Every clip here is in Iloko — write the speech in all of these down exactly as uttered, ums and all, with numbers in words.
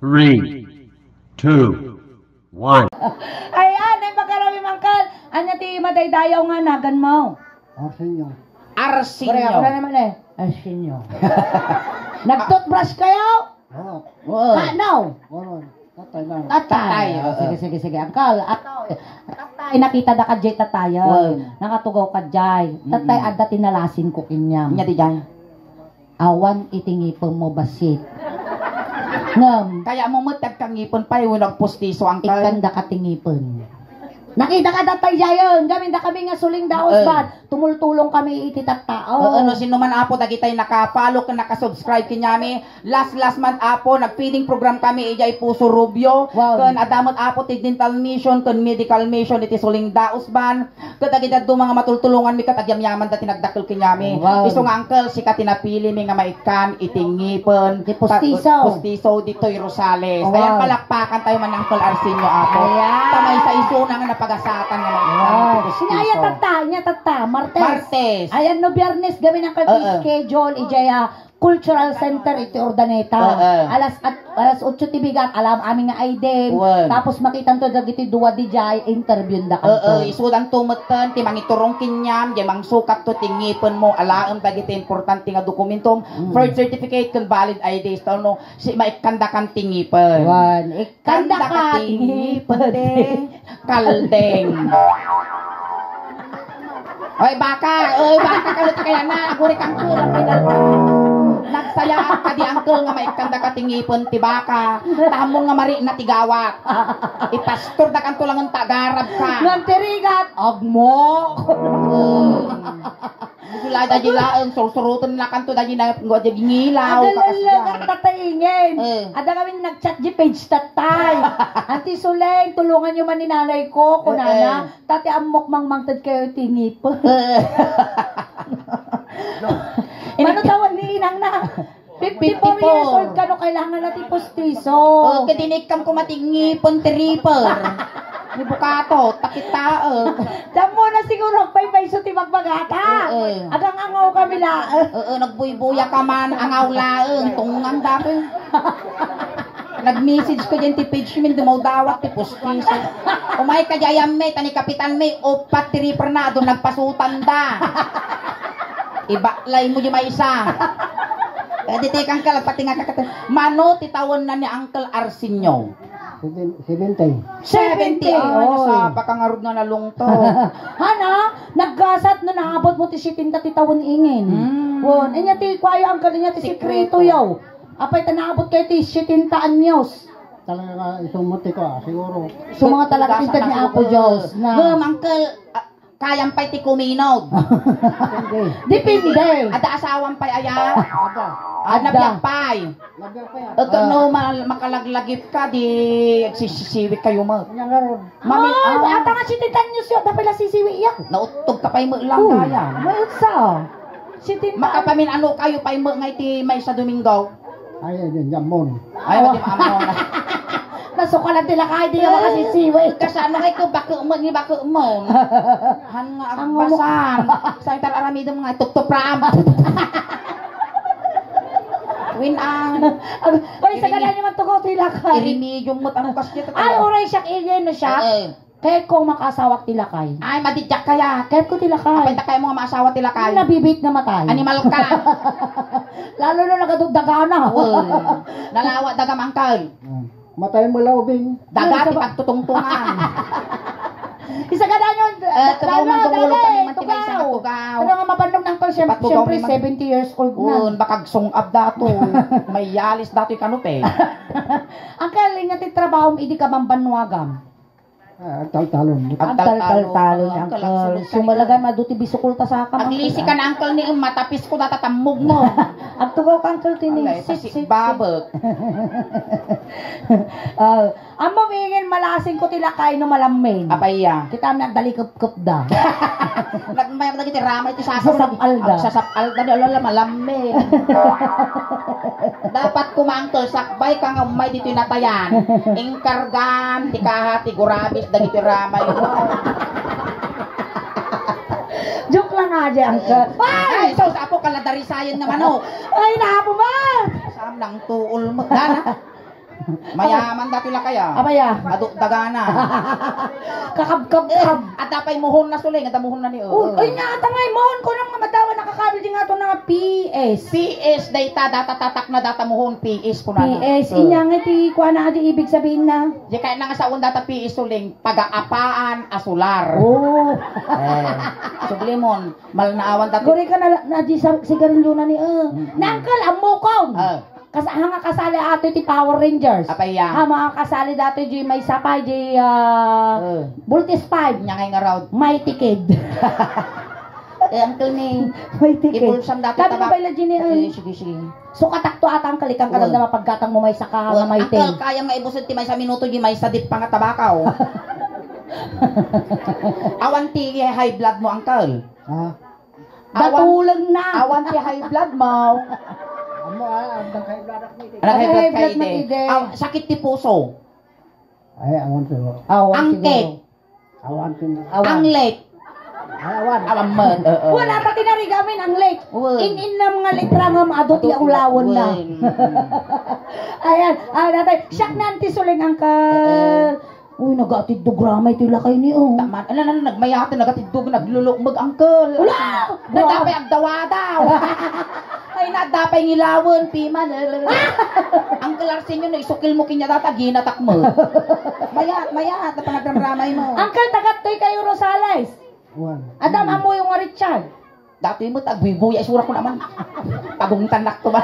Three, two, one. Ayan, ay pagkarami, Uncle. Anya ti madaydayaw nga naganmo? Arsenio. Arsenio. Pareho na naman eh. Arsenio. Nag-toothbrush kayo? Oo. Oo. Kano? Oo. Tatay lang. Tatay. Tatay. Oh, sige, sige, sige. Uncle, ato. Tatay, nakita da ka jay tatay. Oo. Nakatugaw ka jay. Tatay, mm-mm, adda ti nalasin ko kaniam. Nya ti jay? Awan iti ngipem mo, bassit. Ngem, kaya mo met agkangipen pay wenno agpustiso, Uncle? Ikkanda ka ti ngipen. Nakita ka datay jayen, gamin da kami nga suling daos, eh, bat. Tumultulong kami iti tattao. Oo, no, sino man, Apo, dagitay naka-follow ken naka-subscribe kaniami. Last, last month, Apo, nag-feeding program kami idiay Poso Rubio. Wow. Ken adda met, Apo, ti dental mission ken medical mission iti suling daos ban. Ket dagiti adu nga matultulonganmi ket agyamyaman da ti nagdakkel kaniami. Wow. Isu nga, Uncle, sika ti napilimi nga maikkan iti ngipen. Ti pustiso. Pustiso ditoy Rosales. Wow. Ayan, palakpakan tayo man, Uncle Arsenio, Apo. Ayan. Ta maysa isuna nga napagasatan nga maikkan iti pustiso. Wow. Nia tatta, nia tatta, Martes. Martes. Ayan, no, Biyernes, gamin, Uncle, ti schedule, idiay, ah, Cultural Center iti Urdaneta. Oo. Alas at, alas otso ti bigat, alam amin nga ay dem. Wen. Tapos makitanto dagiti dua dijay, interview da kanto. Oo, isudanto metten ti mangiturong kaniam, diay mangsukatto ti ngipenmo, alaem dagiti importante nga dokumentom, mm, birth certificate ken valid I Ds, ta no, si maikkandakan ti ngipen. Wen, ik- Kanda ka ti ngipen ti kaldeng. Oy, baka! Oy, baka, kalut kaya na. Aguri kang kulang pinalta. Nagsayaat kadi, Uncle, nga maikkanda ka ti ngipen ti baka. Tamon nga mari na ti gawat. Ipastor da kanto langen ta agarab ka. Ngan ti rigat, agmo. Dagiti laeng, sursuroten lakanto dagiti na-, dagiti ngilaw, adda kakasdiay. Adda kami, adda kami, tatay Ingen. Eh. Adda kami nag-chat di page tatay. Anti Suleng, tulungan niyo man ni nanay ko, kunana. Eh, eh. Tati ammok mangmangted kayo ti ngipen. Eh. Mano tawan ni inang na? Fifty-four years old ka, no, kailangan na ti pustiso. Oh, ket inikkam koma ti ngipen ti Reaper. Ni Bukato, takitaek. Dammo na siguro, agpaypayso ti bagbagata. Oo. Agangangaw kami laeng. Oo, nagbuybuya ka man, angaw laeng, tungngan dati. Nag-message ka diyan ti page mi, dumawdawat ti pustiso. Umay ka diay ayan mi, ta ni Kapitan mi, upat ti Reaper na, adun nagpasutan da. Ibaklay mo di maysa. Kadi tekang ka, pati nga kakata. Mano ti tawenna ni Uncle Arsenio? Seven-, seventy. Seventy. Seventy, ah, oy. Nasapa ka ngarud nga nalungto. Hana, naggasat no naabot mo ti setenta ti tawen ingen. Hmm. Wen, inya ti kuayo, Uncle, inya ti sekreto, sekreto yo. Apay ta naabot kayo ti setenta anyos. Talaga nga, isu met ti kua, siguro. Isu nga talaga ti inted ni Apo Dios na. Ngem, Uncle, ah, kayam pay ti kuminod. Depende. Depende. Adda asawam pay aya? Adda. Adda. Nabiag pay. Nabiag pay, ah. Ket no ma-, makalaglagip ka, di agsisisiwit kayo met. Nya ngarud. Mami-, ay, ah. Ata nga setenta anyos yo, adda pay la sisiwi yo. Nauttog ka pay met lang, oh, kaya. Maysa. Setenta. Makapamin-ano kayo pay met nga iti maysa Domingo? Ay, ay, ay, ammon. Ay, oh, di maammon. Nasukalan ti lakay, di nga makasisiwi. Kasano nga ikaw, baku mo, ni baku mo. Han nga agbasan. Sa itar aramidem nga, ituptupram. Win ang ag-, oy, sagana niyo man tugaw ti lakay. Iremedium mo, ano kasi ito? Ay, uray siya, iyan na siya. Eh, eh. Kaya kung makasawak ti lakay. Ay, madidyak kaya. Kaya ko ti lakay. Apay ta kaya mo nga maasawa ti lakay? Nabibit nga matay. Animal ka. Lalo na nagadugdagana. Uy, nalawa daga mangkal. Ah, matay mo laubing. Daga ti pagtutungtungan. Isa ka danyon. Eh, tugaw man, tumulog kami man ti maysa nga tugaw. Ano nga mabannog na, Uncle, siyempre, seventy years old na. Un, baka agsung-ab dato. Mayalis dato yung kanupe. Uncle, nga ti trabaho mo, idi ka bambanwagam. Ah, agtaltalon. Agtaltalon, agtaltalon, Uncle. Agtaltalon, Uncle. Sumalagan, madu ti bisukol ta sa ka, Uncle. Aglisi ka na, Uncle, ni matapis ko, datatammog mo. Agtugaw ka, Uncle, tini. Alay, sit, sit, sit. Babek. Ah, ammo, ingen malasing ko ti lakay no malammin. Apay ya? Kita mi agdalikep-kep da. Nagmayam dagiti ramay ti sasao. Sasap-al da. Sasap-al da, di ala malammin. Dapat kumangkel, sakbay ka nga umay ditoy natayan. Inkargan ti kaha ti gurabis dagiti ramay mo. Joke lang nga, di, Uncle. Ay, sus, apo, kaladarisayan naman, oh. Ay, napo man! Saan nang tuol mo? Dana? Mayaman datoy lakay, ah. Apay, ah? Adu dagana. Kakabkabkab. Eh, adda pay muhonna, Suling, adda muhonna ni, oh. Uy, ay nga, ata nga, muhon ko nang nga madawa nakakabil di nga to nga P S. P S, dayta, data tatak na data muhon, P S ko na. P S, oh. Inya nga ti kuana, adi ibig sabihin na. Di kaya na nga sa unda ta P S, Suling, pagaapaan a solar. Oh. Eh, sublimon, malnaawan dati. Guri ka na, na di sa sigarilyo na ni, eh. Mm-mm. Nangkal, ammo ko. Ah. Kas-, hanga kasali ato iti Power Rangers. Apay ya? Ha, mga kasali dati di may sapay, di, ah, Eh. Voltes five. Nya ngay nga raw. Mighty Kid. Eh, uncle ni. Mighty Kid. Ibulsam dati Sabi mo tabak-, ba ila, Jenny, eh, ay? Sige, sige. Sukatak to ata, uncle, ikang kadam Well. na mapaggatang mo may saka Well, nga Mighty. Uncle, kaya nga ibusad ti maysa minuto, di maysa dit pangatabakaw. Awan ti high blood mo, uncle. Ha? Awan, Datuleng na. awan ti high blood mo. Amo, ah, andang high blood ak ni. Anak, high blood ka, ide. Aw, sakit ti puso. Ay, awan siguro. Awan Angkit. siguro. Awan siguro. Awan. Anglet. Ay, awan. Awan met, oo. Wala pa tinarigamin ang lake. Uy. In-in na mga litra nga maado ti Ito, ulawen na. uy. Ayan. Ah, natay. Siak na anti suling ang ka-, Oo. Uy, nagatiddog ramay ti lakay ni, oh. Tama, ala, ala, nagmayat, nagatiddog, naglulukmeg, uncle. Wala! Nadapay agdawadaw. Ay, nadapay ngilawen, piman. Uncle Arsenio, no, isukil mo kinya data, ginatak mo. Mayat, mayat, na panagramramay mo. Uncle, tagattoy kayo, Rosales. Wan. Adam, Hmm. amo yung nga Richard. Datoy met, agbuybuya, isura ko naman. Pagungtan nak to ba?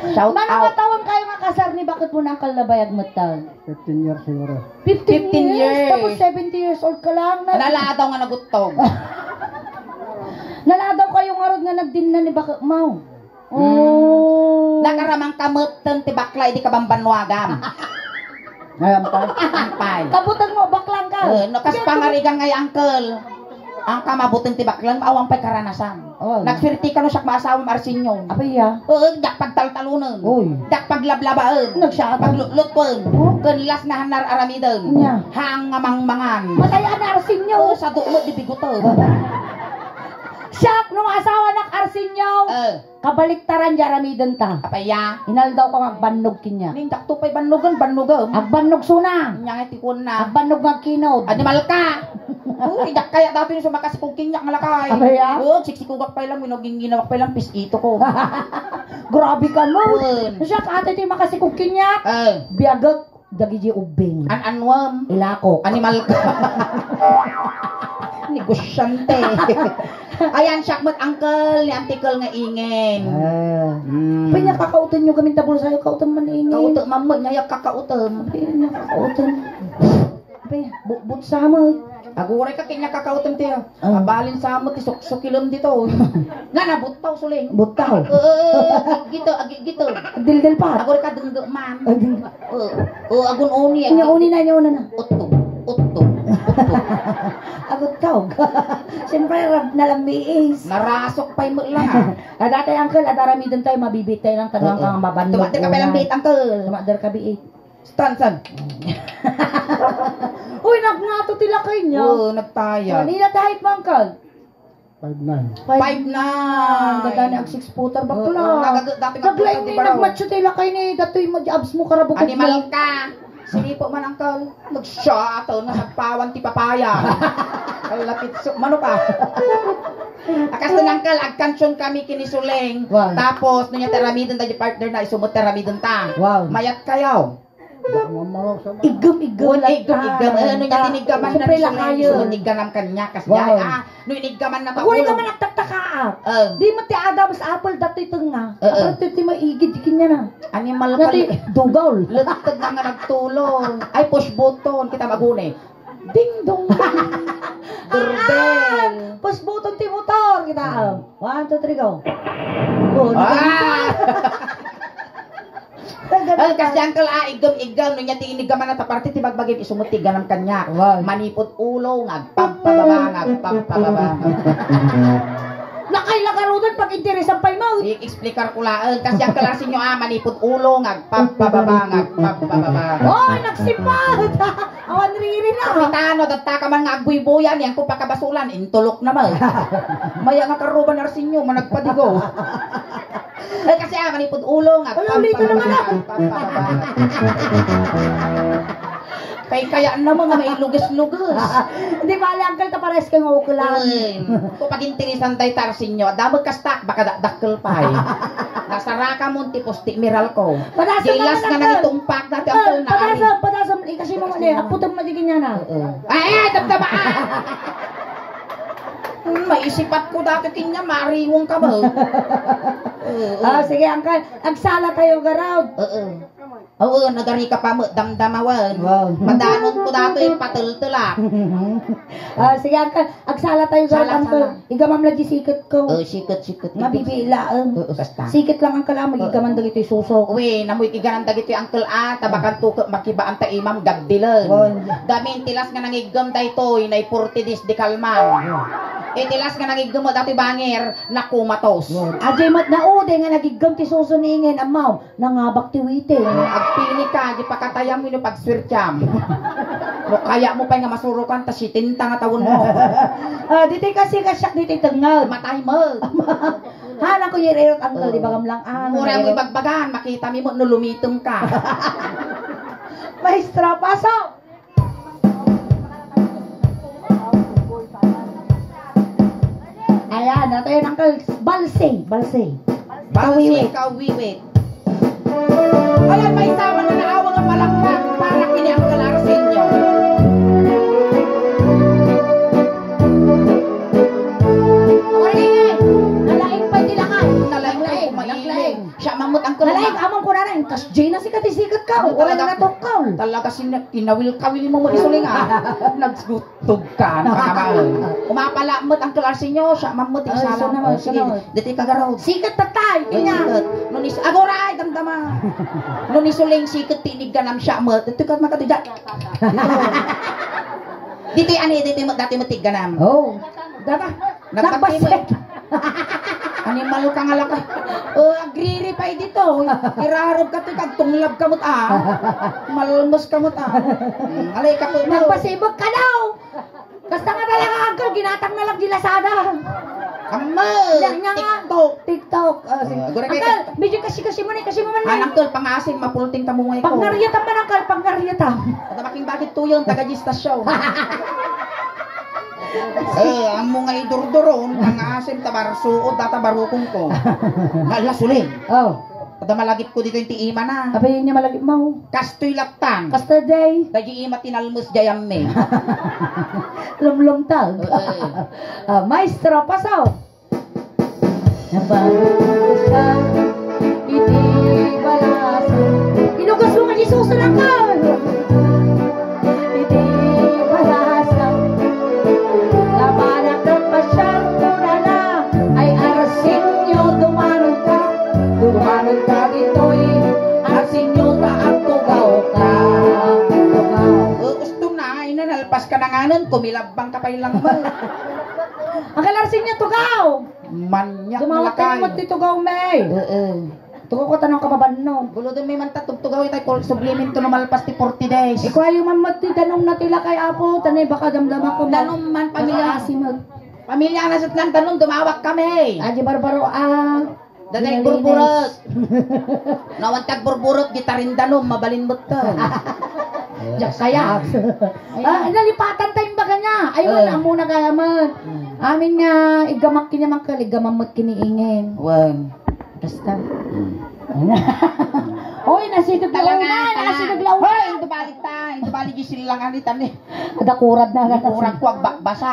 Shout Mano out. nga taon kayo nga kasar ni bakit mo nang kalabayag met taon? Fifteen years siguro. Fifteen Fifteen years, years. Tapos seventy years old ka lang na. Naladaw nga naguttog. Naladaw kayo nga rod nga nagdinna ni bakit mo. Hmm. Oh. Nakaramang kametten ti bakla idi kabambannuagam. Ngayon pa? Ampay. Kabuteng mo, baklang ka. Eh, no, kas Kaya pangarigan ngay, uncle. Ang kamabuteng ti baklang, awan pay karanasan. Oh. Nagswerte ka no siak maasawam, Arsenio. Apay ya? Oo, diak pagtaltalonen. Oy. Diak paglablabaen. Nagsiatag. Paglutlutten. Oh. Ken las nga hanar aramiden. Nya. Hang nga mangmangan. Patay, ana, Arsenio. Oo, sa duot di bigoten. Siak, no asawa nak Arsenio. Eh. Kabaliktaran di aramiden ta. Apay ya? Inaldaw ka nga agbannog kenya. Ning dakto pay bannogen, bannogen. Agbannog suna. Nya nga ti kuan na. Agbannog nga agkinod. Animal ka! Uy, dak kaya dati yung sumakasipog kenya nga lakay. Apay ya? Oo, siksikugak pay lang, winogingginawak pay lang, pis-ito ko. Grabe ka mo. Wen. Siya, ate, ti makasikog kenya. Eh. Biagek. Dagiti ubbing. An-anuam? Ilako. Animal ka. Negosyante. Ayan, siak met, uncle, ni Auntie Kel nga ingen. Ah. Mm. Pwede nga kakauten nyo gamin ta bulsayo, kauten man ingen. Kauten man met, ngayak kakauten. Pwede nga kakauten. Pwede, bu-, butsa mo. Aguray ka, kanya kakautem ti, ah. Ah. Abalin sa mo ti suksukilem dito. Nga na, buttaw, suling. Buttaw. Oo, agigito, agigito. Dildil pa. Aguray ka, dengge man. Ah, dengge. Oo, oo, agun uni, Nya agigit-, uni na, nya una na. Utto, utto, utto. Aguttaw. Siyempre, rab-, nalambiis. Narasok pa'y mo lang, ah. Ah, dati, uncle, at aramiden tayo, mabibit tayo ng tanong Oo. kang mabannog Tumati ka pa lang una. Bit, uncle. Tumader ka, biit. Stan, stan. Uy, nagngato ti lakay niya. Oo, nagtaya. Manila ti height mo, uncle? Five nine. Five nine. Dadani ag six footer, bakla. Oo, nagaga-, dati nga Naglain footer, ni di ba raw? Nagmacho ti lakay ni, datoy mo, abs mo, karabukog Animal mo. ka. Sinipo man, uncle. Nagsiyato na, nagpawan ti papaya. Kalapit so, mano ka? Akas na, uncle, agkansion kami kini Suleng. Wow. Tapos, no niya teramiden, dagiti partner na, isumot teramiden ta. Wow. Mayat kayo. Igam-igam Wen, lang igam-igam. ka. Eh, ano niya, tiniggaman na Siyempre, ni Sulayan, lakayo. So, tinigganam kanya, kas Wow. jay, ah, no, iniggaman na Ako rin taulo. naman nagtataka, ah. Eh. Di mo ti Adam's apple, datoy ito nga. Eh, eh. Apple ito, ito maigid, di kanya na. Animal ka, Nati, li-, dugaw. Lagtag na nga nagtulo. Ay, push button, kita maguni. Ding dong. Doorbell. Ah, push button ti motor, kita, ah. One, two, three, go. Go, Ah! naging Ay, kasi uncle, ah, igam-igam, no niya ti inigam na ta parte ti bagbagin, isumot ti ganam kanya. Wow. Manipod ulo, nga agpagpababa, nga agpagpababa, nga agpagpababa. Nakay lagarudan pag interesan pa'y mo. I-explicar ko laeng. Kasi uncle, ah, sinyo, ah, manipod ulo, nga agpagpababa, nga agpagpababa. Oy, nagsipat! Awan riri na. Kapitano, datta ka man nga agbuybuyan, yan ko pakabasulan, intulok naman. Maya nga karuban, Arsenio, managpadigo. Ay, kasi, ah, manipud ulo nga. Ulo, ulitin naman, ah. Kay kaya naman nga mailuges-luges. Hindi bale, uncle, ta pares kayo nga ukulan. Uy, kung pag-interesan tayo, Tarsinyo, damag kasta, baka da-, dakkel pa, eh. Nasaraka mo, ti pusti, miral ko. Padasam Gilas naman, nga uncle. Nangitumpak dati, uncle, na ari. Padasam, padasam, ikasi mo mali, aputan mo di ganyan, ah. Oo. Ay, ay, damdama, ah. Hmm, maisipat ko dati kanya, mariwong ka ba? Oo. Ah, sige, uncle. Agsala tayo, garod. Oo. Oo, nagari ka pa mo, damdamawan. Wow. Madanon ko dati, pateltelak. Ah, sige, uncle. Agsala tayo, garod, Sala, uncle. Sala. Igamam la di siket ko. Oh, siket, siket. Mabibilaen. Oo, basta. Siket lang, uncle, ah, magigaman dagitoy suso. Uy, namuy iganan dagitoy, uncle, ah, tabakan to, makibaan ta imam, gagdilen. Wow. Gamin, tilas nga nangiggem daytoy, nay forty days di kalman. Itilas nga nangiggem mo dati bangir, nakumatos. Wow. Ajay mat naude nga nagiggem ti suso ni Ingen, ammaw, nangabak ti witi. Agpili ka, di pakatayam wenno pagswertiam. No kaya mo pay nga masurokan, ta setenta nga tawen mo. Ah, ditoy kasi kasyak ditoy tengngad. Matay mo. Ha, naku, irirot, uncle, di ba, gamlang, ah, Mura mo irirot. Ibagbagan, makita mi mo no lumitem ka. Maestro, pasok! Ayan, ito yun, uncle. Balse, balse. Balse, kawiwit. Kawiwit. Ayan, may sama na naawa nga palakpak para kini Uncle Arsenio. Aray, nalaing pa di lakay. Nalaing, nalaing, nalaing. Siya mamut ang Nalaing, amang ko na na, inkas Jay na sikat, isikat ka. Ano wala talaga? Na tukol. Talaga, sin-, kinawil-kawil mo mo isuling, ah. Nagsutog ka, ano ka naman? Umapala mo't Uncle Arsenio, siya mamut yung Ay, sala. Sunod, oh, sige. Sunod. Dito ka garaw. Sikat tatay, Ay, kanya. Sikat. Nunis, agoray, damdama. Nunis uling sikat, tinig ka nam siya mo. Dito ka makatidya. Dito, ano, dito mo, dati mo tigganam. Oh. Dama. Nagpati mo. Nagpasek. Animal ka nga laka. Oh, agriri pa dito. Irarog ka to, kagtunglab ka mo't, ah. Malmos ka mo't, ah. Hmm, alay ka po, Nagpasibog ka daw. Basta nga talaga, uncle, ginatang na lang di Lazada. Kamo! Yan nga. TikTok. TikTok. Oh, sige. Ah, gura kay Uncle, medyo kasi-kasi mo na, kasi mo man na. Ah, uncle, pangasim, mapulting tamungay ko. Pagngariatam man, uncle, pagngariatam. At ang aking bakit tuyon, taga di istasyon. Eh, amo nga idurduron, ang asim tabar suod, data barukong ko. Nalasuling. Oh. Kada malagip ko dito yung tiima na. Abay, yun yung malagip mo. Kastoy lattang. Kastoy day. Dagi ima tinalmus jayam me. Lumlumtag. Oo. Ah, maestro, paso. Nabanggos ka, iti balasang. Inugas mo nga Jesus na ka! Iti balasang. Napanak ng pasyang kunana, ay Arsenio, dumanon ka. Dumanon ka ditoy, Arsenio, ta agtugaw ka. Tugaw. O, gusto na, inanalpas ka na nga nun, kumilabang ka pa ilang mo. Ang kalarsin niya, tugaw! Manyak Dumawat ka lakay. Naman dito, Gaume. Oo. Tuko ko tanong kababanno. Bulodon mi man ta tugtugaw itay kol sublimin to lumalpas ti forty days. Ikaw ayo man met ti danum na ti lakay, Apo, tanay baka damdama ko ma-, Danum man, pamilya. Makaasim. Pamilya na sut lang danum, dumawak kami. Adi barbaro, ah. Dagay Pinalinis. Burburot. Nawan tag burburot, gitarin danum, mabalin met to. Diyak kaya. Ah, nalipatan tayong baga niya. Ayun, Eh. Amo na kaya man. Hmm. Amin nga, igamak kini man kal, igamam met kini ingen. Wen. Basta. Hmm. Hoy, nasidog Talaga, launay, talaga. Nasidog launay. Hoy, ito balik ta, ito balik yung silangan ni Tani. Adakurad na, Kurang ko agbakbasa.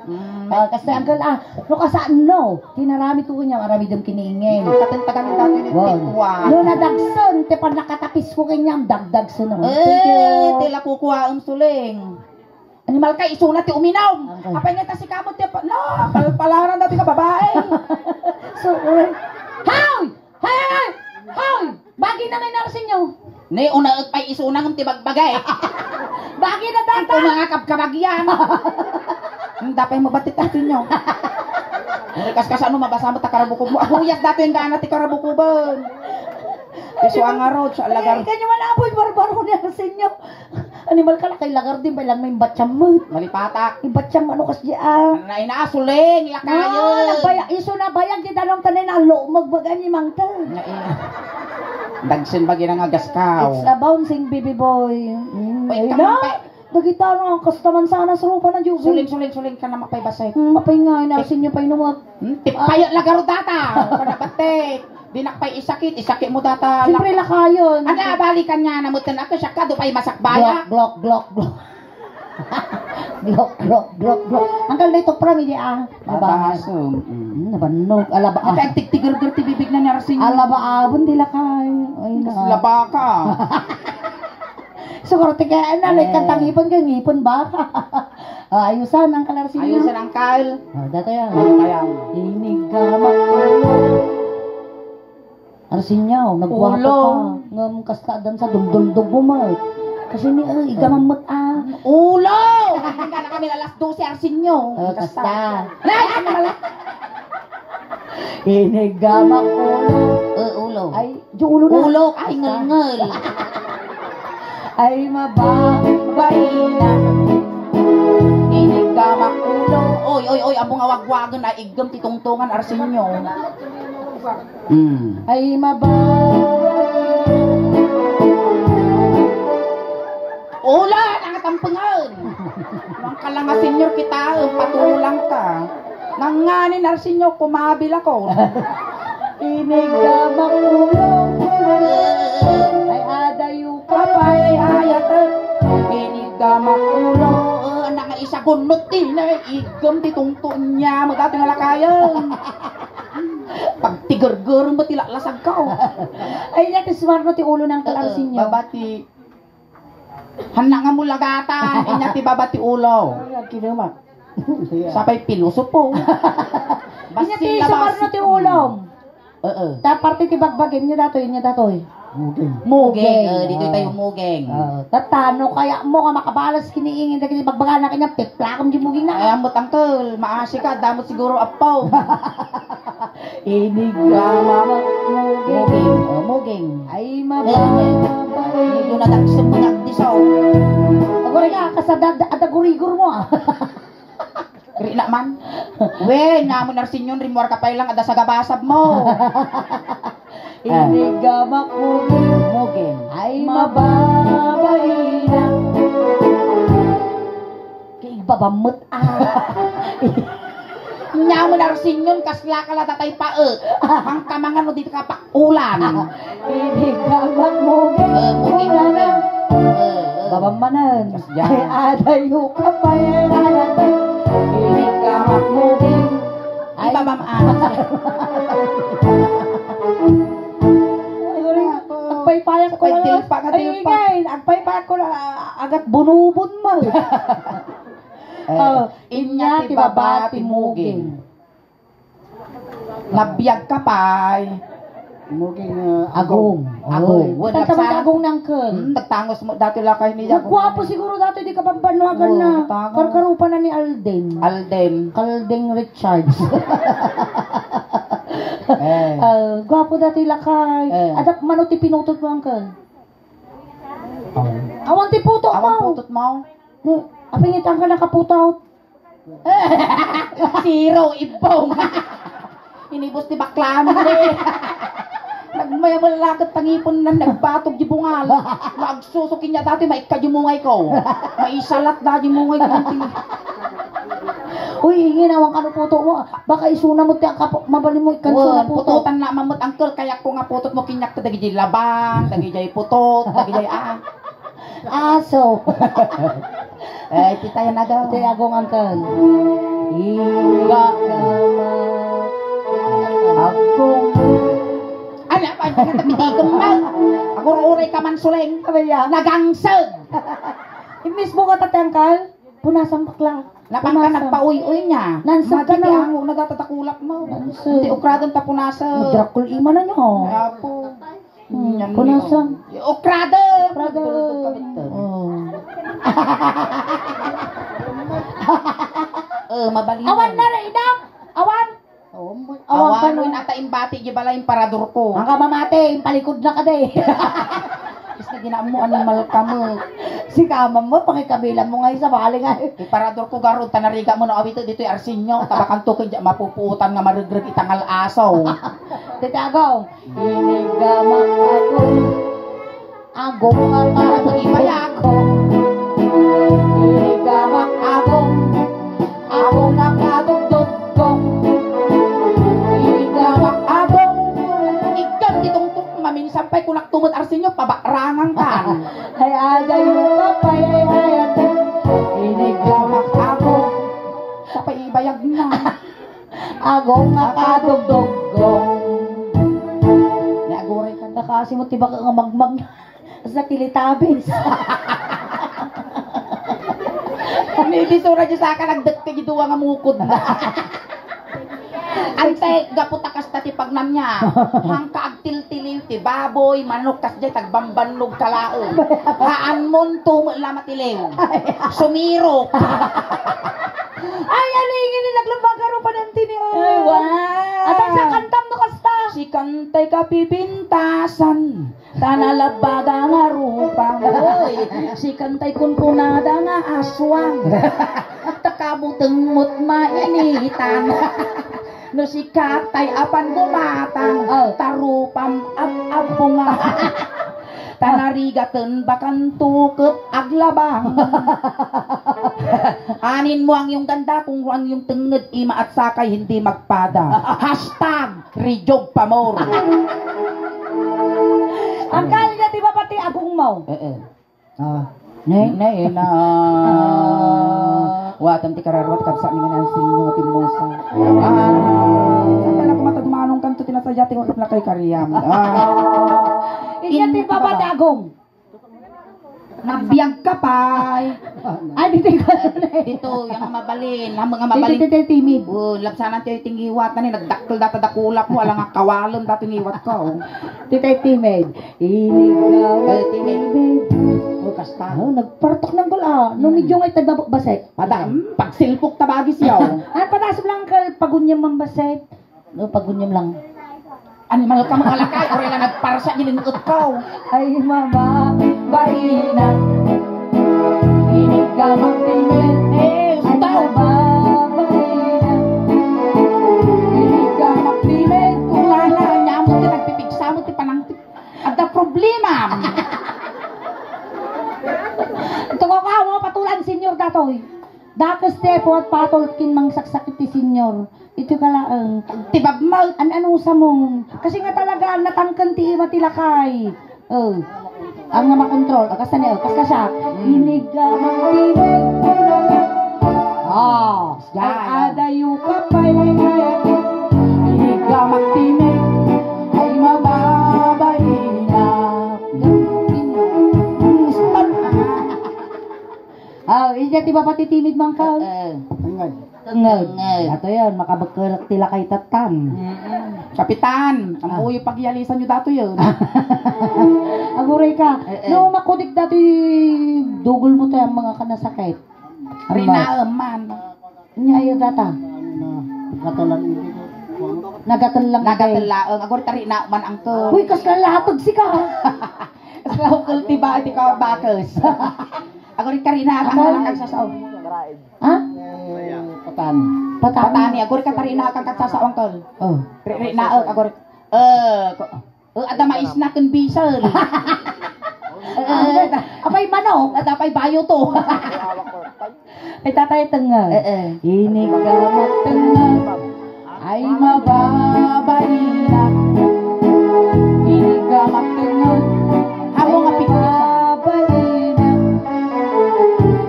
Mm, Ah, kasi uncle, ah, no, kasaan, no? Tinaramid ko kanya, aramidem kini ingen. Katentagan ni Tani ni Wow. Tikwa. No, nadagsen, te pan nakatapis ko kanya, dagdagsen, no? Thank you. Eh, tila kukuha ang suling. Animal ka, isuna ti uminum. Okay. Apay nga ta si kamot ti pa-, no, palpalaran dati ka babae. So, eh. Hoy! Hoy, hoy, hoy! Hoy! Bagi na may narsin nyo. Ni, una, pay isuna ngem ti bagbaga, eh. Bagi na data. Ang mga kabkabagyan. Ang dapay mo batit atin nyo. Ang kas kasano mabasa mo ta karabukob mo. Aguyas dati yung dana ti karabukoban. Iso ang arot sa alagar. Ay, kanyo man apoy barbaro ni narsin nyo. Animal ka, lakay lagar din, bailang may imbatyam met. Malipatak. Imbatyam, ano kas di, ah? Ano na, ina, suling, lakayen. Ah, nagbayag, isu na bayag, di danong tanay na, lo, magbagan ni Mangta. Nga, eh. Dagsen bagi na nga gaskaw. It's a bouncing baby boy. Mm, Ay, ay, kamang na. Dagita, no, ang kastaman sana sa rupa na, Jubin. Suling, suling, suling ka na, mapay basay. Mm, mapay nga, inarsin niyo pa inumak. Hmm, tipayat lagaro data. Kanabatek. Dinak pay isakit, isakit mo data. Siyempre, lakayon. Ana, balikan nga na mo, ten, ako, siya ka, do pay masakbaya. Glok, glok, glok, glok. Glok, glok, glok, glok. Ang kalda ito, pramili, ah. Nabas. Nabaso. Mm. Hmm, nabannog. Alaba, ah. Ang tigtigargar ti bibig na ni Arsenio. Alaba, abon, di lakay. Ay, na. Labaka. Siguro, ti kaya, na, like, Eh. Kantang ngipon kayo, ngipon ba? Ah, ayusan, Uncle Arsenio. Ayusan, Uncle. Ah, data yan. Ano kaya? Inigamak ulo. Arsenio, nagwapo Ulo. Ka. Ngem kasta dan sa dulduldog mo, Mark. Kasi ni, eh, igamam met, ah. Ulo! Hindi ka na kami alas dose, Arsenio. Oh, kasta. Kasta. Nay, ano pala? Inigamak ulo. Eh, ulo. Ay, Di ulo na. Ulo, ay, Basta. Ngelngel. Ay, mababaina. Inigamak ulo. Oy, oy, oy, ammom nga wagwagen, ay, iggem ti tungtungan, Arsenio. Mm. Ay, mababaina. Ulo, nangatampengen. Nang kalanga senior kita, patulang ka. Nanganin, Arsenio, kumabil ako. Inigamak ulo. Ay, adayo ka pay, ayat. Inigamak ulo. Ah, anak nga isa gunot din, eh. Iggem ti tungtun niya. Magati nga lakayan. Pagtigergerem ba ti laklasag ka, oh? Ay, niya, ti sumarno ti ulo ng Uncle Arsenio. Babati. Hanna nga mulagatan, inya ti baba ti ulo. Ay, agkinumak. Sapay pilosopo. Inya ti Basta sumarno ti labas. Ulom. Oo. Ta parte ti bagbagim niya datoy, niya datoy. Muging. Muging. Muging. Eh, dito tayo muging. Ah, tatano kaya mo nga makabalas kiniingin dagiti bagbagana kanya tiplakom di muging na. Ay, ambot, uncle, maasi ka, damot siguro apaw. Inigamak muging. Muging. Oh, muging. Ay, mababa. Medyo nadagsen mo nagdisaw. Agora nga, kasada, adagurigor mo, ah. Rina man. We, nga mo narsinyon, rimuar ka pa ilang, ada sa gabasab mo. Inigamak muging. Muging. Ay, mababaina. Kay igbabammet, ah. Nya mo narsinyon, kasla ka la tatay pa, eh. Ang kamangano di ka pa ulan. Inigamak muging. Eh, muging, muging. Eh, eh. Babam manen. Kasla. Ay, adayo ka pa, eh, anak. Inigamak muging. Ay. Ibabam, ah. Agpaypayak ko lang. Agpaypayak ko lang, agat bunubon mo. Eh, oh, inya ti baba ti muging. Nabiag ka pay. Muging, ah, agong. Agong. Agong. Wen, nagsa-, agong nangken. Hmm, nagtangos mo dati lakay ni agong. Nagguapo siguro dati di kababbanuagan na. Nagtangos. Karkarupa na ni Alden. Alden. Alden Richards. Eh. Ah, guapo dati lakay. Eh. Adak mano ti pinutot mo, uncle? Oh. Awan ti puto mo. Awan putot mo. No, apingitan ka nakaputot. Zero, ibong. Inibos ti bakla mi. Nagmayamalaket tangipon na nagbatog di bungal. Nagsusukin niya dati, maikka di mungay ko. Maisalat da di mungay ko. Uy, ingin, awan ka no puto mo. Baka isuna mo ti ang kapo-, mabalin mo ikan suna puto. Putotan na mamut, uncle. Kaya ko nga putot mo, kinyak ta dagiti labang, dagiti putot, dagiti, ah. Aso. Eh, iti tayo na daw. Iti agong angkan. Iga. Agong. Ala, pa, nagkatamitigom na. Agur-uray ka man, Suleng. Abaya. Nagangsag. Imbis mo ka, Tatangkal? Punasan bakla. Napang ka nagpauy-uy niya. Nansag ka na. Mati ti amo, nagatatakulak mo. Nansag. Ti ukradan ta punasan. Magdrakul ima na niyo. Apo. Hmm, yan punasan. Ukradan! Ukradan. Nagdurudog ka bitan. Oh. Eh, mabali. Awan na, Reyna. Awan. Awan, awan, awan, no, ata imbati di bala, imparador ko. Ang kamamati, impalikod na ka, de. Kas na ginaammo, animal ka met. Sika man met, pakikabilang mo nga isa, bali nga. Iparador ko garud, ta narigat mo no awit ditoy Arsenio, ta bakanto ken diak mapupuotan nga maregreg ita nga al-aso. Tete Agong. Inigamak ako. Agong nga kadugdugong. Inigamak Agong. Agong nga kadugdugong. Inigamak Agong. Iggan ti tungtong maminsan pay kunak tumet Arsenio, pabakrangan kan. Ay, adayo ka pay, ay, ay, ate. Inigamak Agong. Sa paibayag na. Agong nga kadugdugong. Ni aguray ka. Nakasi mo, tibak nga magmag. Sa Teletubbies. Ni di sura di saka nagdekte di dua nga mukod na. Ante, gapu ta kasta ti pagnamnya. Hangka agtiltiliw ti baboy, manok, kasdiay tagbambannog ka laeng. Haan mon tumo la matiliw. Sumirok. Ay, alingin ni naglumbaga ro panantini, oh. Ay, wow. Atan sa kantam no kasta. Si kantay kapipintasan. Ta nalabbaga nga rupam. Oy, si kantay kunkunada nga aswang. Ta kabuteng met mainitan. No si katay apan gumatang, oh, ta rupam ab-abbunga. Ta narigaten bakanto ket aglabang. Anin mo ang iyong ganda, kung ang iyong tengnged ima at sakay hindi magpada. Hashtag Rijog Pamor. Ang kali na ti baba ti agong mo. Eh, eh. Ah. Ne? Ne, na. Ah. Watam ti kararwa, ti kabsa mi nga nang sinyo, ti musa. Ah. Saan ka na kumata dumanong kanto, tinasaya, ti lakay kariam. Ah. Iya ti baba ti agong. Nabiag ka pay. Ay, dito ko. Dito, yung mabalin. Ang mga mabalin. Dito, dito, timid. Oh, labsanan tayo tingiwat na ni, nagdakkel data dakulak mo, alang nga kawalem dati ngiwat ko. Oh. Dito, timid. Inigaw. Eh, timid. Timid. Oh, kasta. Oh, nagpartok ng gol, ah. No, medyo nga itagbabaset. Pada, hmm, pagsilpok tabagi siya, oh. Ah, pataas lang ka, pagunyam ang baset. No, pagunyam lang. Animal ka, mga lakay. Uri na nagparsa, gilingot ka, oh. Ay, mama, baina. Inig ka magtimid. Eh, ay, ustaw. Mama, baina. Inig ka magtimid. Kung ano, nyamo ti nagpipigsa mo, ti panangtip. Adda problema. Ito ko ka, mga patulan, senyor, datoy. Dakes ti puat patol kin mangsaksakit ti senyor. Iti ka laeng. Ti bagmag. An-ano sa mo? Kasi nga talaga, natangken ti ima ti lakay. Oh. Ang nga makontrol. Ah, kasta niya, kasta siya. Hmm. Iniga magtinag. Oh, yan. Ay, adayo ka pay. Iniga magtinag. Ay, mababaina. Stop. Ah, ija ti baba ti timid man ka. Eh. Tengnged. Tengnged. Tengnged. Dato yan, makabekkelek ti lakay tattan. Mm-mm. Kapitan, ah, ammoyo pagyalisan yo dato yun. Aguray ka. Eh, eh. No, makudik dato dugol mo to yung mga kanasakit. Rinaem man. Nya ayo data. Nagatelang. Nagatelang. Nagatelang. Aguray ta rinaem man, angkel. Uy, kasla latag sika. Kasla ukol ti ba, ti ka bakes. Aguray ka rinaem, angkel, ang kagsasao. Ha? Patani. Patani. Patani, aguray ka ta rinaem, ang kagsasao, angkel. Oh. Ri-, rinaem, aguray. Eh, ko-, eh, adda mais na ken bisel. Eh, eh, apay manok, adda pay bayo to. Ay, tatay, tengnged. Eh, eh. Inig ka magtengnged. Ay, mababaina. Inig ka magtengnged. Amo nga pigsa. Mababaina.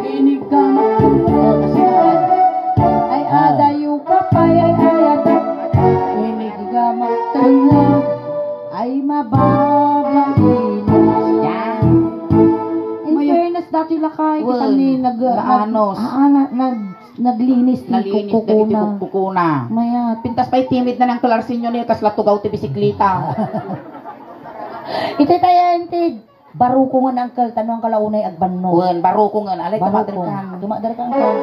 Inig ka magtengnged. Ay, adayo ka pay, ay, ay, adayo. Inig ka magtengnged. Ay, mababaina. Yan. In fairness, dati lakay, kita ni nag-, nag-, ah, ah, na-, nag-, naglinis ti kukuna. Nalinis dagiti kukkukuna. Mayat. Pintas pay timid na nang Clarsenyo ni kasla tugaw ti bisikleta. Iti tayo, inti, barukongen, angkel, tano ang kalaunay agbanno. Wen, barukongen, alay, tumader ka. Tumader ka, angkel.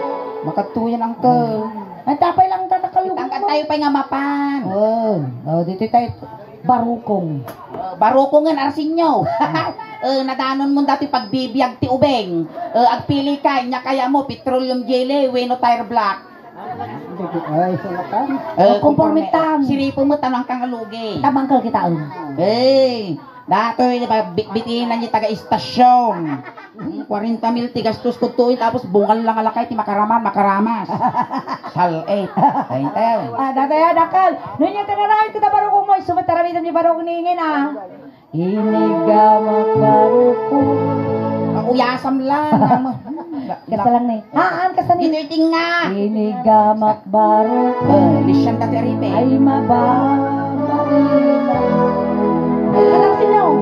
Makadtuyan, angkel. Ay, tapay lang tatakal. Itangkad tayo pay nga mapan. Wen, oh, dito tayo, barukong. Barukong ngan, Arsenio. Eh, nadanonmo datoy pagbibiag ti ubing. Eh, agpili ka, ania kayatmo, petroleum jelly, wenno tire black. Ay, salakan. Eh, konforme tam. Siripem met, ano ang kangalugi? Tabangkel kita, eh. Eh, datoy, di ba, bitbitinan ni taga-istasyon. Hmm, kwarenta mil ti gastos ko tuwi, tapos bungal lang alakay ti makaraman, makaramas. Sal-et. Ay, tayo. Ah, dadayan, dakkel. Nunyo tinarayan kita barukong mo, isumat taramidem ni barukong ni Ingin, ah. Inigamak barukong. Ang uyasam lang. Kasta lang ni. Haan, kasta ni. Ito iting nga. Inigamak barukong. Eh, lisyan ka ti aripe. Ay, mababa. Anak sinyo.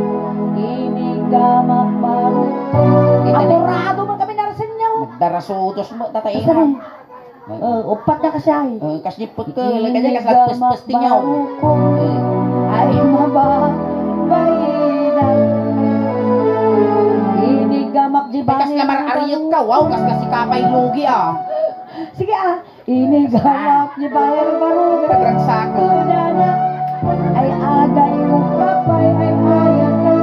Inigamak barukong. Kita ni. Apurado man kami na sinyo. Nagdarasudos mo, tatay. Kasta ni. Eh, uppat na kasi ay. Eh, kas di putkel, kanya kas nagpespes ti nyaw. Eh. Ay, mababaina. Inigamak di ba? Kas lamar ariek ka, wow, kas kasi kapay lugi, ah. Sige, ah. Inigamak di ba, barukong? Pagragsako. Ay, aday mo kapay, ay, ay, ay.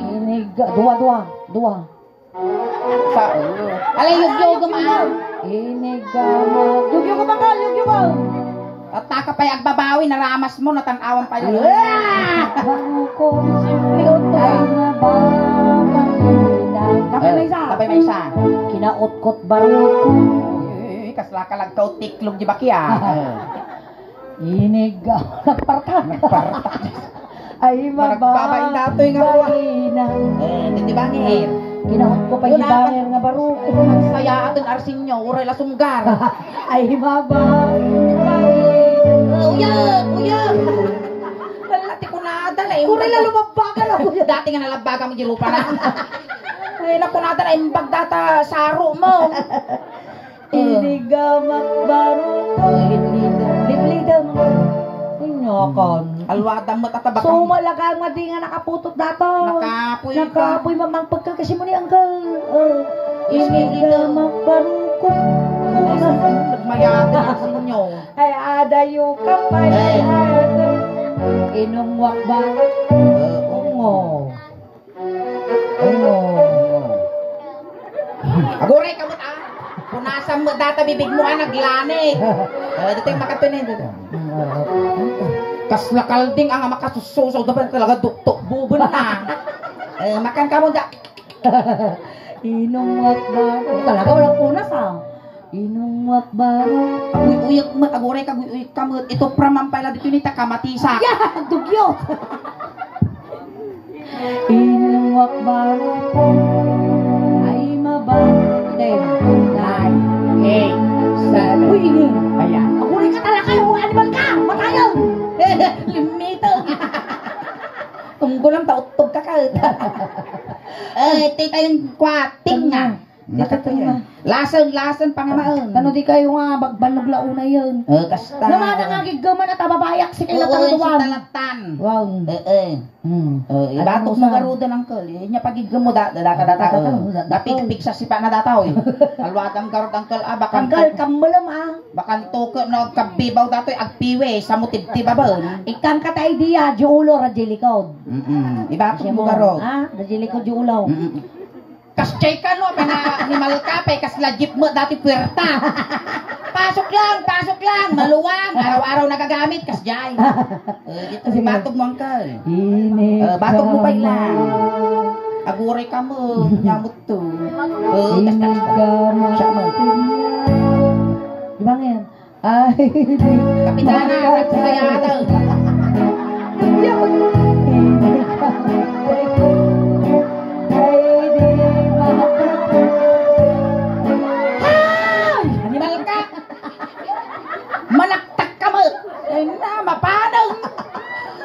Inig, dua, dua, dua. Sa, alay, yugyugem, ah. Inigamak. Yugyugem, ah, yugyugem. At taka pay agbabawi, naramas mo, natan-awan pay. Ah! Barukong. Simple to. Ay, mababa. Tapay maysa. Tapay maysa. Kinautkot barukong. Eh, kasla ka lang kautiklog di bakia. Inig, ah, nagpartak. Nagpartak. Ay, mababa. Nagbabain datoy nga ruwa. Eh, di, di ba, ngir? Kinahut ko pa yung banger nga baro. Nagsaya aton Arsenio, uray la sunggar. Ay, mababa. Eh, uyag, uyag. Wala ti kunada na, uray la lumabba ka na, uyag. Dati nga nalabbaga mo, di rupa na. Ay, nakunada na, imbag data, saro mo. Inigamak barukong. Liplidem. Liplidem. Inyakan. Alwadam met a tabak. Sumala ka nga di nga nakaputot dato. Nakapoy ka. Nakapoy mamang pagka kasi mo ni Uncle. Oh. Inigamak barukong. Nagmayatan ang sinyo. Ay, adayo ka pa. Ay. Inungwak ba? Eh, ungo. Ano? Aguray ka met, ah. Punasan met data bibig mo, ah, naglani. Eh, dito yung makatunin, dito. Kas nakalding ang makasususaw, dapat talaga duktok, buben na. Eh, makan ka mo da. Inungwak ba? Talaga, walang punas, ah. Inungwak baro. Aguy-uyak met, aguray ka, aguy-uyak ka met. Ito praman pala dito ni takamatisak. Ya! Dugyot! Inungwak baro. Ay, mabang. Ten, nine, eight, seven. Uy, ini. Ayan. Aguray ka talaga, yung animal ka! Matayon! Limito! Tunggulam, tauttog ka ka. Eh, tita yung kwating nga. Dito tayo. Lason, lason, pangamaon. Kano di kayo nga, bagbanog la una yun. Eh, kasta. Namana nga giggaman at ababayak si kay Latan. Oo, si Talatan. Wow. Eh, eh. Hmm. Eh, ibatok mo garuda, Uncle. Eh, nya pagiggam mo, da-, da-, data, data, data, oh. Data, data. Napigpig sa sipa na data, oh. Alwadang garud, Uncle, ah, bakang Uncle, kammalam, ah. Bakang tuko, no, kabibaw datoy, agpiwe, sa mo tibtibabon. Ikkan ka ta idea, di ulo, radyo likod. Mm-mm. Ibatok mo garud. Ah, radyo likod, di ulo. Mm-mm. Kas jay ka, no? Pina-, animal ka, pay kas la jeep mo, dati puwerta. Pasok lang, pasok lang, maluwang, araw-araw nagagamit, kas jay. Eh, dito si Batog mo, Uncle. Eh, Batog mo, bay lang. Aguray ka mo, nyamot to. Eh, kas, kas, kas, siya mo. Di ba ngayon? Ay, di. Kapitana, nagsaya ata. Yun. Ay, di. Ay! Animal ka! Manaktak ka mo! Ay na, mapanang!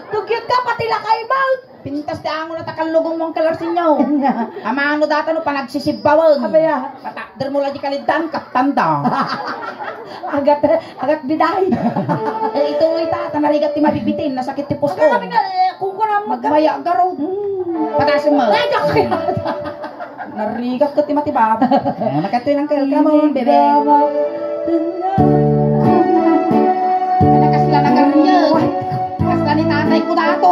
Dugyot ka, pati lakay mo! Pintas ti angon at akallugong mong kalarsinyo. Amano data no panagsisibbawan. Abaya. Patakder mo lang di kalidang, kaptanda. Agat, agat biday. Eh, ito, ita, ta narigat ti mabibitin, nasakit ti puso. Ang kami nga, eh, kung ko na mag- Magmaya, garo. Hmm. Patasin mo. Ay, garo. Narigat ka ti matibab. Eh, makatoy ng kalkamon, bebe. Ano kasla na kariya? Kasla ni tatay ko dato.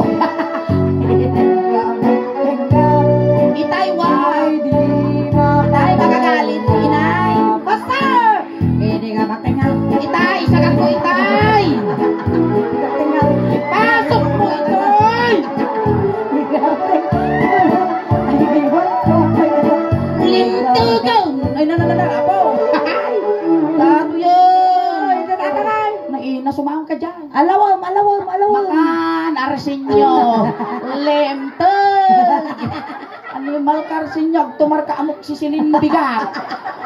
Nasumaon ka dyan. Alawem, alawem, alawem. Makan, Arsenio. Lemteg. Animal ka, Arsenio. Agtumar ka, amok sisilindigat.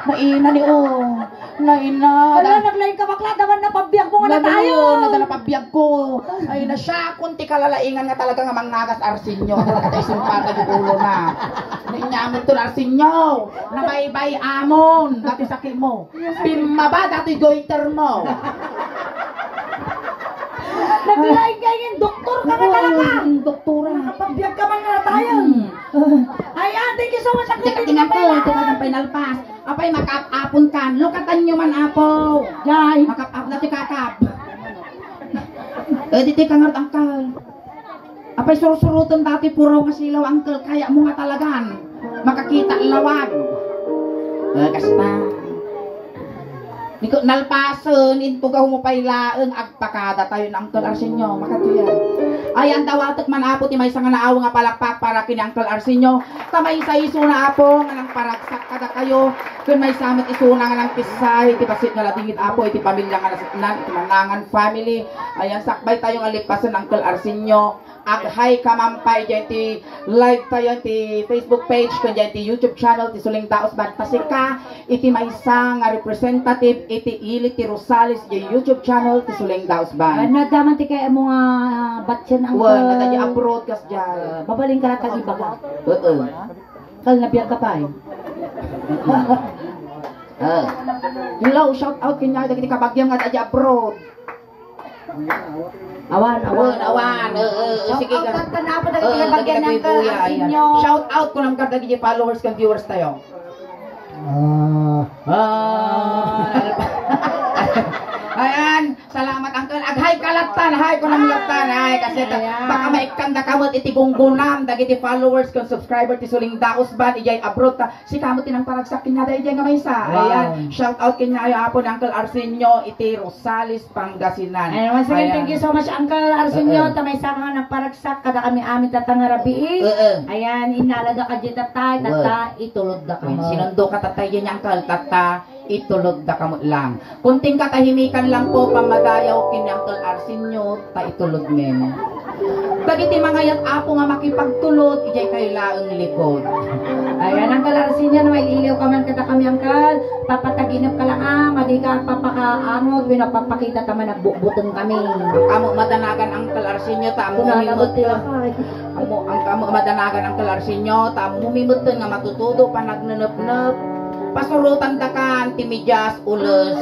Naina ni, oh. Naina. Wala, naglain ka, bakla. Daman na pabiag mo nga natayo. Nadala pabiag ko. Ay, na siya, kun ti kalalaingan nga talaga nga mangagas, Arsenio. Katay simpata di ulo na. Nainyamon to, Arsenio. Nabaybay amon. Dati sakit mo. Pimmaba datoy goiter mo. Naglaing ka, ingen doktor ka nga talaga. Mm, doktora. Nakapabiag ka man nga tayo. Mm. Ayan, thank you so much, Uncle. Teka, tingnan ko, ito ka ng pinalpas. Apay, makap-apon ka. Lukatan nyo man, apo. Yay. Makap-ap na ti kakap. Eh, di ti kangarot, Uncle. Apay, sursurutan dati puro nga silaw, Uncle. Kaya mo nga talagan makakita lawag. Eh, kasta. Di ko nalpasen, intugaw mo pay laeng, agpakada tayo ni Uncle Arsenio. Makatuyan. Ay, ang dawatek man, Apo, ti maysa nga naaw nga palakpak para kini Uncle Arsenio. Ta maysa isuna, Apo, nga nang paragsak kada kayo. Kun maysa met isuna nga nang pisay, ti bassit nga nadingit, Apo, iti pamilya nga nasitnan, iti Manangan family. Ayan, sakbay tayo nga lipasen, Uncle Arsenio. Ag-hi ka man pay diay ti live tayo ti Facebook page ken diay ti YouTube channel ti Suling Daos Band. Ta sika iti maysa nga representative iti ili ti Rosales diay YouTube channel ti Suling Daos Band. Ah, naddaman ti kay mo nga batyan ang Wen, ka- nadadi abroad kas diay. Ah, babalin ka lang tag-ibaga. Oo. Kal nabiag ka pay. Ah. Hello, shout out kanya dagiti kabagyam nga adda abroad. Awan, awan, awan. Awan, oo, oo, sige ka. Shout out ka na po, dagiti Oo, kabagian dagiti ng kuya, ayan. Kalsinyo. Shout out ko ng dagiti followers kang viewers tayo. Ah. Ah. Ayan, salamat, Uncle. Ag-hi ka lattan, hi ko ng lattan, hi, kasi ta-, Ayan. Baka maikkan da kamot iti gunggunam, dagiti followers kang subscriber ti Suling Daos Band, ijay abroad ta, si kamot tinang paragsak kanya da, ijay nga maysa. Wow. Ayan, shout out kanya, ayo, apo ni Uncle Arsenio, iti Rosales, Pangasinan. Ayan, once again, Ayan. Thank you so much, Uncle Arsenio. Oo. Ta maysa ka nga nagparagsak kadakami amin tatta nga rabii. Oo. Ayan, innalada ka diay tatta, Wow. Tatta, itulodda ka Ayan, mo. Sinundo ka tatta, diay ni Uncle, tatta, itulodda ka mo lang. Kunting katahimikan lang po, pamadayaw ken ni Uncle Arsenio, ta itulod men. Dagiti mangayat, Apo, nga makipagtulod, ijay kayo laeng likod. Ayan, Uncle Arsenio, no, mailiw ka man kadakami, Uncle. Papataginep ka lang, ah, madi ka papakaamot, wenno papakita ta man nagbutbuteng kami. Ang kamo madanagan, Uncle Arsenio, ta ammo Tunana mimut-, mo ti lakay. Ammo, ang kamo madanagan, Uncle Arsenio, ta ammo mimutten nga matutudo, panagnenepnep. Pasurotan da kan ti medias, ules.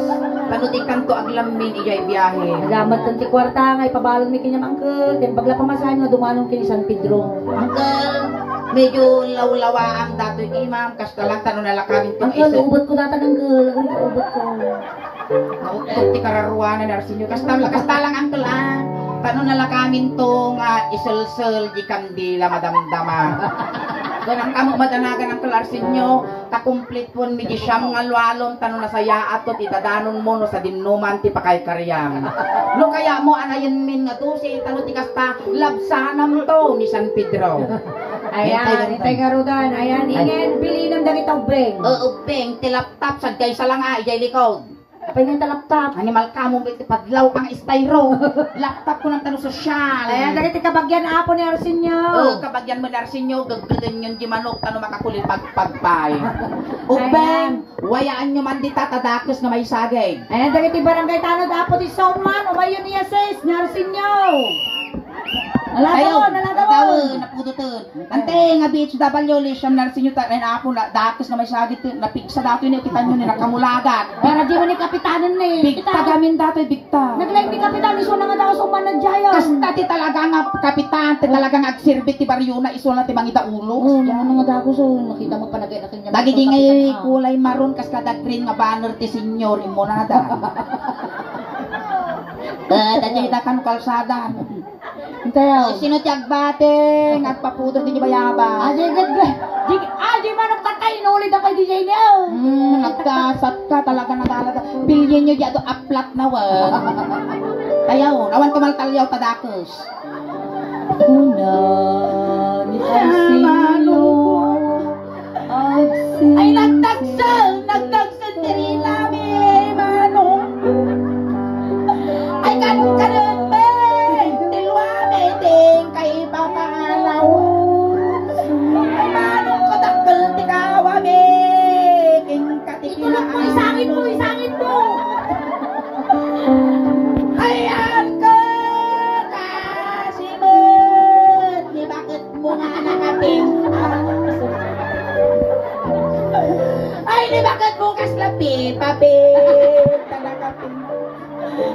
Tano di kanto aglammin ijay biahe. Agamat ti kuarta nga ipabalon mi kanya, Uncle. Ken pagla pamasahe nga dumanon ken San Pedro. Uncle, medyo lawlawaan datoy imam, kasta lang tano nalakamin to Uncle, isu- ubot ko datan, Uncle. Agay, ubot ko. Nautok ti kararuanan, Arsenio. Kasta, kasta lang, Uncle, ah. Tano nalakamin to nga iselsel di kandila, madamdama. Kunam kamo madanagan, Uncle Arsenio. Ta kumplituenmi di siam nga lualom, tano nasayaat to ti dadanonmo no sadinoman ti pakaykariam. No kayatmo, anayenmin nga dose, tano ti kasta, labsanam to ni San Pedro. Ayan, itay garudan. Ayan, ingen, bilinam dagita ubbeng. O, ubbeng, ti laptop, sadkay salanga, ijay likod. Apay nga ta laptop? Animal kamo, iti padlaw ang estayro. Laptop ko ng tano sosyal. Ayan, dagiti kabagian, apo ni Arsenio. Oo, kabagian mo ni Arsenio, gaggadan yun di manok, tano makakulipagpag pay. Ubbeng, Ayan. Wayaan nyo man dita, ta dakes nga maisagid. Ayan, dagiti barangay tanod, apo ti Soman, umayon iya sis, ni Arsenio. Nalataw, Tayo, nalataw. Tawen, napuduten. Ante nga B H W, Lisiam Narsinyo, ta, ren apo, na, dakes nga maisagid, napigsa datoy ni, kita nyo ni, nakamulagat. Para di man ni kapitanen ni. Bigta gamin datoy, bigta. Naglaing ni kapitan, isu na nga daw, suman na jaya. Kasta ti talaga nga kapitan, ti talaga nga agserbi ti baryo na, isu na ti mangidaulo. Oo, mga, mga dago, so, makita mo pa nagay-, nagay-, Dagiti nga kulay maroon, kas kada green nga banner ti senior, immo na da. Eh, dagiti da kan kalsada. Intayo. Sino ti agbati? Nagpaputo ti bayaba. Ah, di, di, di, di, ah, di manok tatay, inuli da kay D J niyo. Hmm, nagkasat ka talaga, nagalaga. Pilyen nyo di ato aplat na, wa. Tayaw, awan tumaltalyaw, tadakes. Una ni Arsenio, Ay, nagdagsa, nagdagsa, diri lami, manong. Ay,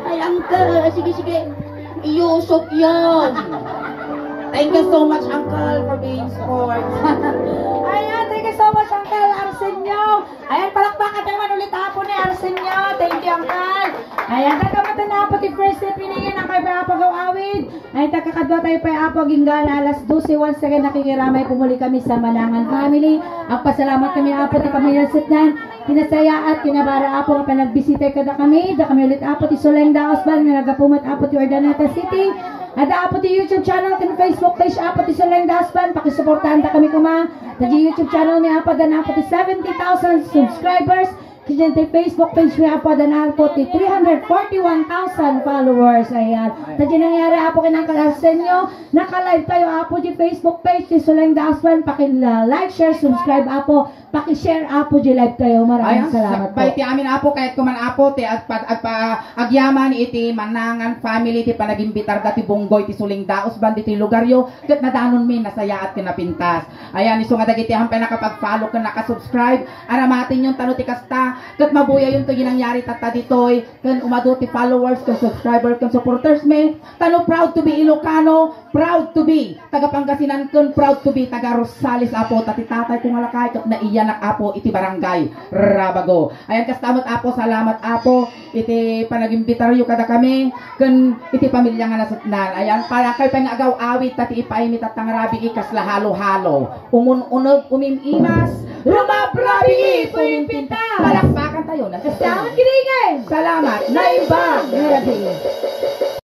Ay, uncle, sige, sige. Iusok yan. Thank you so much, uncle, for being sports. Ayan, thank you so much, Uncle Arsenio. Ayan, palakpakan tayo man ulit, Apo, ni Arsenio. Thank you, Uncle. Ayan, tagamatan na, Apo, ti first step, piningin ang kay Apo Gaw Awid. Ay, takakadwa tayo pa, Apo, ginggana, alas dose, once again, nakikiramay, pumuli kami sa Manangan family. Agpasalamat kami, Apo, ti pamilya Setnan. Kinasayaat, kinabara, Apo, nga panagbisita kada kami. Da kami ulit, Apo, ti Suleng Daos Band, nga nagapumat, Apo, ti Urdaneta City. Ada, Apo, ti YouTube channel, ken Facebook page, Apo, ti Suleng Daos Band. Pakisuportaan da kami kuma. Da ti YouTube channel, may Apo, dan, Apo, ti seventy thousand subscribers. Ken ti Facebook page, may Apo, dan, Apo, ti three hundred forty-one thousand followers. Ayan. Da ti nangyari, Apo, ken Uncle Arsenio, naka-live tayo, Apo, ti Facebook page, ti Suleng Daos Band. Paki-like, share, subscribe, Apo. Paki-share, Apo, di live tayo. Maraming salamat po. Sakbay ti amin, Apo, kayat ko man, Apo, ti agpa-, agpa-, agyaman iti Manangan family ti panagimbitar da ti Bunggoy ti Suleng Daos Band ditoy lugaryo, ket nadanonmi, nasayaat ken napintas. Ayan, isu nga dagiti ampay nakapag-follow ken nakasubscribe, aramatenyon tano ti kasta, ket mabuyayon to ginangyari tatta ditoy, ken umadu ti followers, ken subscriber, ken supporters mi, tano proud to be Ilocano, proud to be taga Pangasinan, ken proud to be taga Rosales, Apo, ta ti tatay ko nga lakay ket naiyanak, Apo, iti barangay Rabago. Ayan, kasta met, Apo, salamat, Apo, iti panagimbitaryo kada kami, ken iti pamilya nga nasetnan. Ayan, para kay pay nga agaw-awid, ta ti ipaay mi tatta nga rabii kasla halo-halo. Umun-uneg, umim-imas, rumabrabii, pumimpintas. Palakpakan tayo na. Salamat, Kiringay. Salamat, naimbag nga rabii.